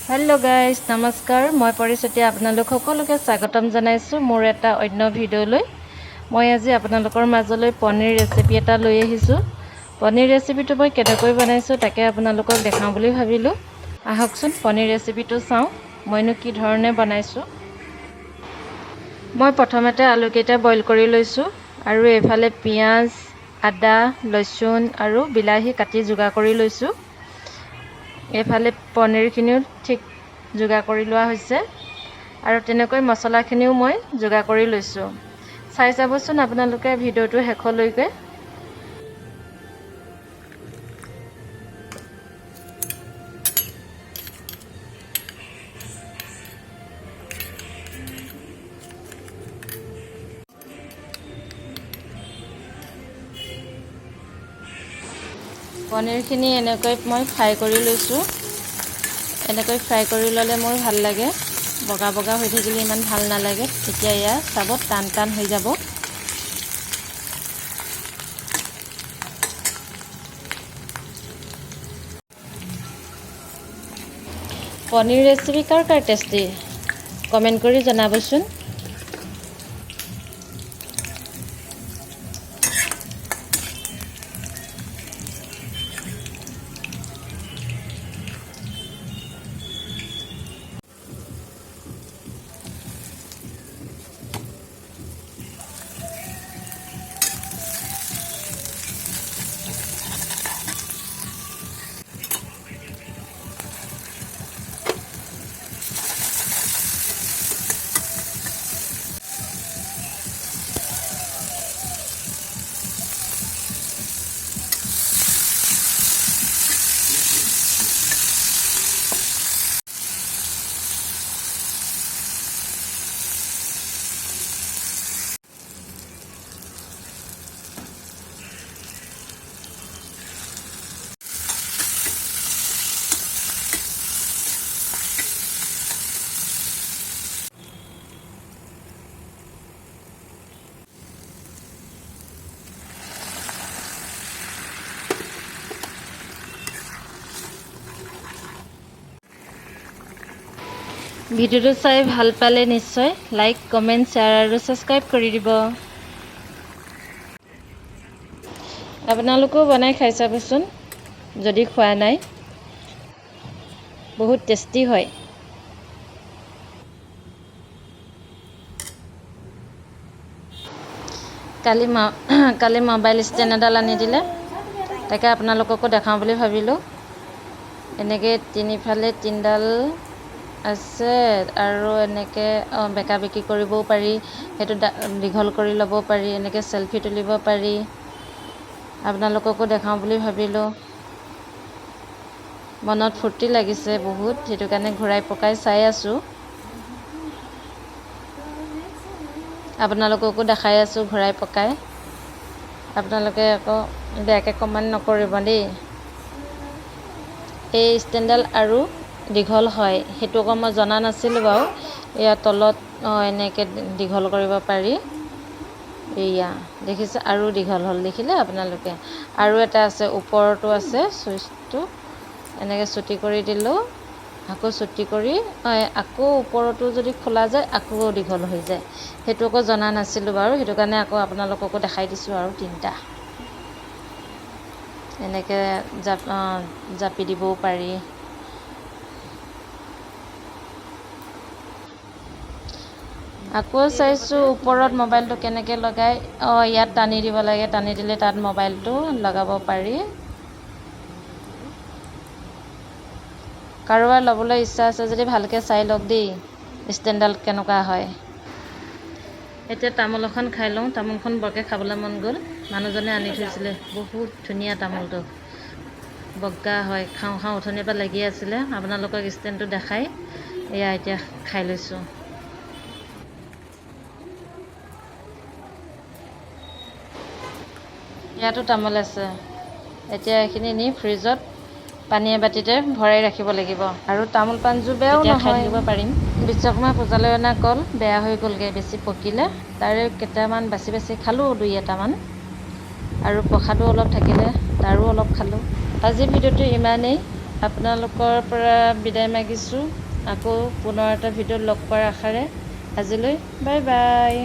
Hello' guys, নমস্কাৰ। মই পৰিচিতি আপোনালোক সকলোকে স্বাগতম জনাইছোঁ মোৰ এটা অন্য ভিডিঅ'লৈ। মই আজি আপোনালোকৰ মাজলৈ পনীৰ ৰেচিপি এটা লৈ আহিছোঁ। পনীৰ ৰেচিপিটো মই কেনেকৈ বনাইছোঁ, তাকে আপোনালোকক দেখাওঁ বুলি ভাবিলোঁ। আহকচোন, পনীৰ ৰেচিপিটো চাওঁ, মইনো কি ধৰণে বনাইছোঁ। মই প্ৰথমতে আলুকেইটা বইল কৰি লৈছোঁ আৰু এইফালে পিঁয়াজ, আদা, লচুন আৰু বিলাহী কাটি যোগাৰ কৰি লৈছোঁ। এইফালে পনীৰখিনিও ঠিক যোগাৰ কৰি লোৱা হৈছে আৰু তেনেকৈ মছলাখিনিও মই যোগাৰ কৰি লৈছোঁ। চাই যাবচোন আপোনালোকে ভিডিঅ'টো শেষলৈকে। পনীৰখিনি এনেকৈ মই ফ্ৰাই কৰি লৈছোঁ। এনেকৈ ফ্ৰাই কৰি ল'লে মোৰ ভাল লাগে। বগা বগা হৈ থাকিলে ইমান ভাল নালাগে। তেতিয়া এয়া চাব, টান টান হৈ যাব। পনীৰ ৰেচিপি কাৰ কাৰ টেষ্টি, কমেণ্ট কৰি জনাবচোন। ভিডিঅ'টো চাই ভাল পালে নিশ্চয় লাইক, কমেণ্ট, শ্বেয়াৰ আৰু ছাবস্ক্ৰাইব কৰি দিব। আপোনালোকেও বনাই খাই চাবচোন যদি খোৱা নাই। বহুত টেষ্টি হয়। কালি মোবাইল ষ্টেণ্ড এডাল আনি দিলে, তাকে আপোনালোককো দেখাওঁ বুলি ভাবিলোঁ। এনেকৈ তিনিফালে তিনিডাল আছে আৰু এনেকৈ বেকা বেকি কৰিবও পাৰি, সেইটো দীঘল কৰি ল'ব পাৰি, এনেকৈ চেলফি তুলিব পাৰি। আপোনালোককো দেখাওঁ বুলি ভাবিলোঁ। মনত ফূৰ্তি লাগিছে বহুত, সেইটো কাৰণে ঘূৰাই পকাই চাই আছোঁ। আপোনালোককো দেখাই আছোঁ ঘূৰাই পকাই। আপোনালোকে আকৌ বেয়াকৈ কমেণ্ট নকৰিব দেই। এই ষ্টেণ্ডডাল আৰু দীঘল হয়, সেইটো আকৌ মই জনা নাছিলোঁ বাৰু। এয়া তলত এনেকৈ দীঘল কৰিব পাৰি। এয়া দেখিছে, আৰু দীঘল হ'ল, দেখিলে আপোনালোকে? আৰু এটা আছে, ওপৰতো আছে চুইচটো। এনেকৈ চুটি কৰি দিলোঁ, আকৌ চুটি কৰি আকৌ ওপৰতো যদি খোলা যায়, আকৌ দীঘল হৈ যায়। সেইটো আকৌ জনা নাছিলোঁ বাৰু, সেইটো কাৰণে আকৌ আপোনালোককো দেখাই দিছোঁ। আৰু তিনিটা এনেকৈ জাপি দিবও পাৰি। আকৌ চাইছোঁ ওপৰত মোবাইলটো কেনেকৈ লগাই। অঁ, ইয়াত টানি দিব লাগে। টানি দিলে তাত মোবাইলটো লগাব পাৰি। কাৰোবাৰ ল'বলৈ ইচ্ছা আছে যদি ভালকৈ চাই লওক দেই, ষ্টেণ্ডডাল কেনেকুৱা হয়। এতিয়া তামোল এখন খাই লওঁ। তামোলখন বৰকৈ খাবলৈ মন গ'ল। মানুহজনে আনি থৈছিলে, বহুত ধুনীয়া তামোলটো, বগা হয়। খাওঁ খাওঁ অথনিৰ পৰা লাগি আছিলে। আপোনালোকক ষ্টেণ্ডটো দেখাই এয়া এতিয়া খাই লৈছোঁ। ইয়াতো তামোল আছে। এতিয়া এইখিনি নি ফ্ৰিজত পানী এবাতিতে ভৰাই ৰাখিব লাগিব আৰু তামোল পাণযোৰ বেয়াও তেতিয়া খাই নহয়। থাকিব পাৰিম। বিশ্বকৰ্মা পূজালৈ অনা কল বেয়া হৈ গ'লগৈ, বেছি পকিলে। তাৰে কেইটামান বাচি বাচি খালোঁ, দুই এটামান। আৰু প্ৰসাদো অলপ থাকিলে, তাৰো অলপ খালোঁ। আজিৰ ভিডিঅ'টো ইমানেই। আপোনালোকৰ পৰা বিদায় মাগিছোঁ। আকৌ পুনৰ এটা ভিডিঅ'ত লগ পোৱাৰ আশাৰে আজিলৈ বাই বাই।